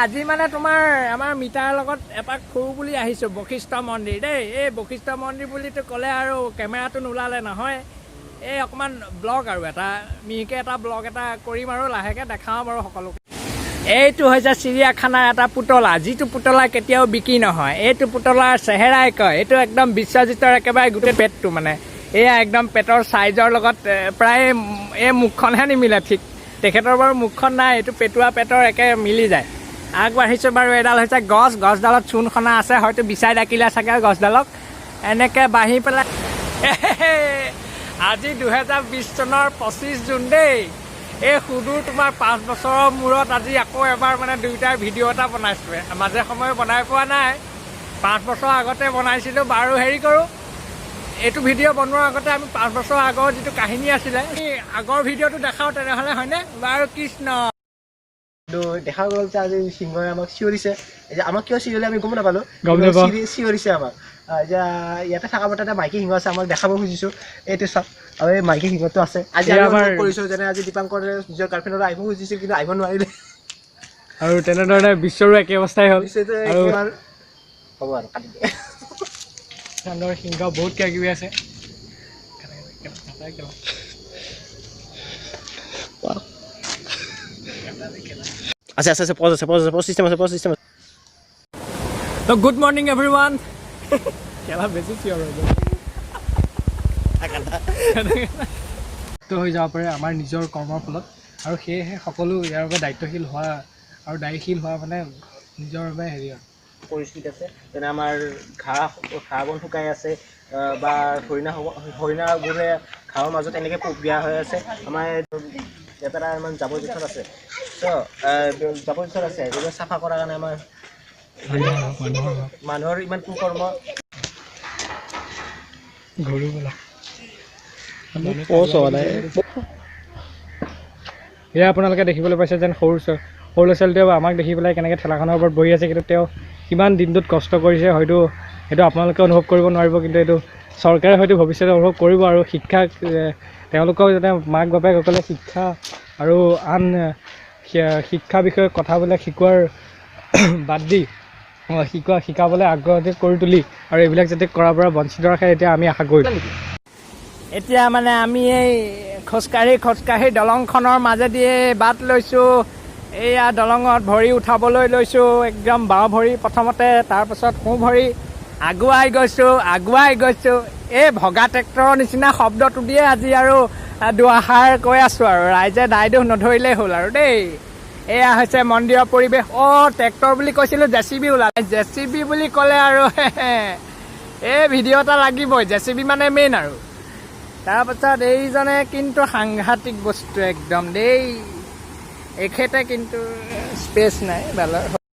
আজি মানে তোমাৰ আমাৰ মিতাৰ লগত এপাক ফুৰো বুলি আহিছোঁ বশিষ্ঠ মন্দিৰ দেই। এই বশিষ্ঠ মন্দিৰ বুলিতো ক'লে আৰু কেমেৰাটো নোলালে নহয়। এই অকণমান ব্লগ আৰু এটা মিহিকে এটা ব্লগ এটা কৰিম আৰু লাহেকৈ দেখাওঁ বাৰু সকলোকে। এইটো হৈছে চিৰিয়াখানাৰ এটা পুতলা, যিটো পুতলা কেতিয়াও বিক্ৰী নহয়। এইটো পুতলাৰ চেহেৰাই কয়, এইটো একদম বিশ্বজিতৰ একেবাৰে গোটেই পেটটো, মানে এয়া একদম পেটৰ চাইজৰ লগত প্ৰায় এই মুখখনহে নিমিলে ঠিক। তেখেতৰ বাৰু মুখখন নাই, এইটো পেটুৱা পেটৰ একে মিলি যায়। আগবাঢ়িছোঁ বাৰু। এডাল হৈছে গছ, গছডালত চূণ সনা আছে, হয়তো বিচাই ডাকিলে চাগে গছডালক। এনেকৈ বাঢ়ি পেলাই আজি 2020 চনৰ 25 জুন দেই। এই সুদূৰ তোমাৰ 5 বছৰৰ মূৰত আজি আকৌ এবাৰ মানে দুয়োটাৰ ভিডিঅ' এটা বনাইছোঁ। মাজে সময়ে বনাই পোৱা নাই, 5 বছৰৰ আগতে বনাইছিলোঁ বাৰু। হেৰি কৰোঁ, এইটো ভিডিঅ' বনোৱাৰ আগতে আমি 5 বছৰৰ আগৰ যিটো কাহিনী আছিলে, সেই আগৰ ভিডিঅ'টো দেখাওঁ তেনেহ'লে, হয়নে বাৰু? কৃষ্ণ। কিন্তু দেখা গ'ল যে আজি সিংহই আমাক চিঞৰিছে। এতিয়া আমাক কিয় চিঞৰিলে আমি গম নাপালোঁ। গম নাপাওঁ। চিঞৰিছে আমাক। এতিয়া ইয়াতে থকা মতে এটা মাইকী সিংহ আছে, আমাক দেখাব খুজিছোঁ। এইটো চাওক, আৰু এই মাইকী সিংহটো আছে। আজি এয়া আমি আমাৰ অনুভৱ কৰিছোঁ যেনে আজি দীপাংকৰে নিজৰ গাৰ্লফ্ৰেণ্ডৰ আহিব খুজিছিল, কিন্তু আহিব নোৱাৰিলে। আৰু তেনেধৰণে বিশ্বৰো একে অৱস্থাই হ'ল। নিশ্চয়তো। আৰু একেবাৰে হ'ব আৰু কাটি দিয়ে। চান্দৰ সিংহ বহুত কিবা কিবি আছে। আছে আছে আছে, পজ আছে, পজ আছে, পজ চিষ্টেম আছে, পজ চিষ্টেম আছে। তো গুড মৰ্ণিং এভৰি ওৱান। খেলা বেছি চিঞৰ হৈ গ'ল। তো হৈ যাব পাৰে আমাৰ নিজৰ কৰ্মৰ ফলত, আৰু সেয়েহে সকলো ইয়াৰ বাবে দায়িত্বশীল হোৱা আৰু দায়ীশীল হোৱা মানে নিজৰ বাবে হেৰি আৰু পৰিস্থিতি আছে, যেনে আমাৰ ঘাঁহ বন শুকাই আছে, বা হৰিণাবোৰে ঘাঁহৰ মাজত এনেকৈ বিয়া হৈ আছে। আমাৰ লেতেৰা ইমান জাবৰ জোঁথৰ আছে, ত' জাবৰ জোঁথৰ আছে, এইবোৰ চাফা কৰাৰ কাৰণে আমাৰ মানুহৰ ইমান কুকৰ্ম। গৰু বোলা। পজ হোৱা নাই। এয়া আপোনালোকে দেখিবলৈ পাইছে যেন সৰু সৰু ল'ৰা ছোৱালীটোৱে আমাক দেখি পেলাই কেনেকৈ ঠেলাখনৰ ওপৰত বহি আছে, কিন্তু তেওঁ কিমান দিনটোত কষ্ট কৰিছে হয়তো সেইটো আপোনালোকে অনুভৱ কৰিব নোৱাৰিব, কিন্তু এইটো চৰকাৰে হয়তো ভৱিষ্যতে অনুভৱ কৰিব। আৰু শিক্ষা তেওঁলোকক যাতে মাক বাপেকসকলে শিক্ষা আৰু আন শিক্ষা বিষয়ক কথাবিলাক শিকোৱাৰ বাদ দি শিকাবলৈ আগ্ৰহ কৰি তুলি আৰু এইবিলাক যাতে কৰাৰ পৰা বঞ্চিত ৰাখে, এতিয়া আমি আশা কৰিছোঁ। এতিয়া মানে আমি এই খোজকাঢ়ি খোজকাঢ়ি দলংখনৰ মাজেদিয়ে বাট লৈছোঁ। এইয়া দলঙত ভৰি উঠাবলৈ লৈছোঁ, একদম বাওঁ ভৰি প্ৰথমতে, তাৰপাছত সোঁ ভৰি আগুৱাই গৈছোঁ, আগুৱাই গৈছোঁ। এই ভগা ট্ৰেক্টৰৰ নিচিনা শব্দটো দিয়ে আজি আৰু দুআষাৰ কৈ আছোঁ আৰু ৰাইজে দায় দোষ নধৰিলেই হ'ল আৰু দেই। এয়া হৈছে মন্দিৰৰ পৰিৱেশ। অ' ট্ৰেক্টৰ বুলি কৈছিলোঁ, জে চি বি ওলালে। জে চি বি বুলি ক'লে আৰু এই ভিডিঅ' এটা লাগিবই, জে চি বি মানে মেইন আৰু। তাৰপাছত এইজনে কিন্তু সাংঘাতিক বস্তু একদম দেই, এখেতে কিন্তু স্পেচ নাই বালৰ।